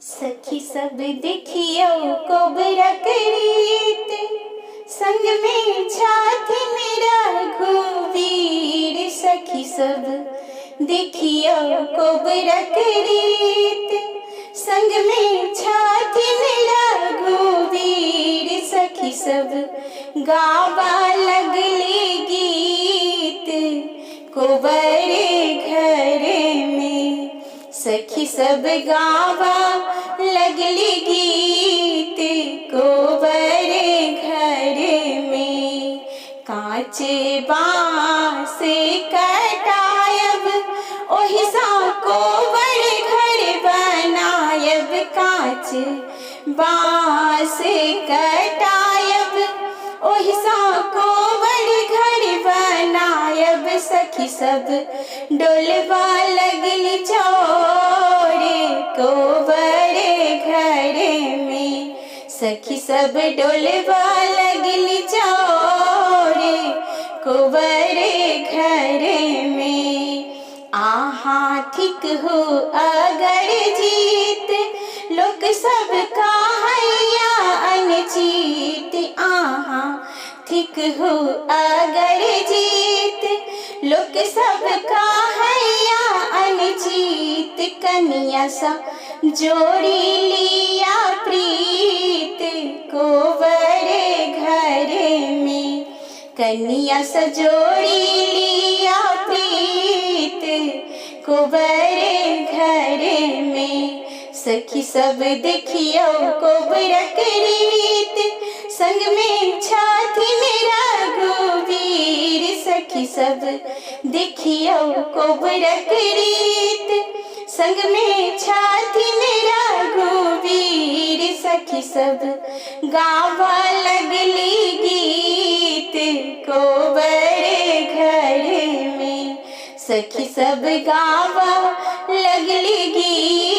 सखी सब देखियौ कोबरक रीत, संगमे छथिन रघुवीर। सखी सब देखियौ कोबरक रीत, संगमे छथिन रघुवीर। सखी सब गाबऽ लगली गीत कोबर घरमे। सखी सब गावा लगली गीत कोबर घर में। कांच बांस कटायब ओहि सा कोबर घर बनायब। कांच बांस कटायब ओहि सा कोबर घर बनायब। सखी सब डोलबा लगली चोरे कोबर घर में। सखी सब डोलबा लगली चोरे कोबर घर में। आहा ठीक हो अगर जीत, लोक सब कहैया अनचीत। आहा ठीक हो अगर जीत, लोक सब कहैया अनचीत। कनिया सा जोड़ी लिया प्रीत कोबर घर में। कनिया सा जोड़ी लिया प्रीत कोबर घर में। सखी सब देखियौ कोबरक रीत, संग में छथिन रघुवीर। सखी सब देखियौ कोबरक रीत, संग में छथिन रघुवीर। सखी सब गाबऽ लगली गीत कोबर घर में। सखी सब गाबऽ लगली गीत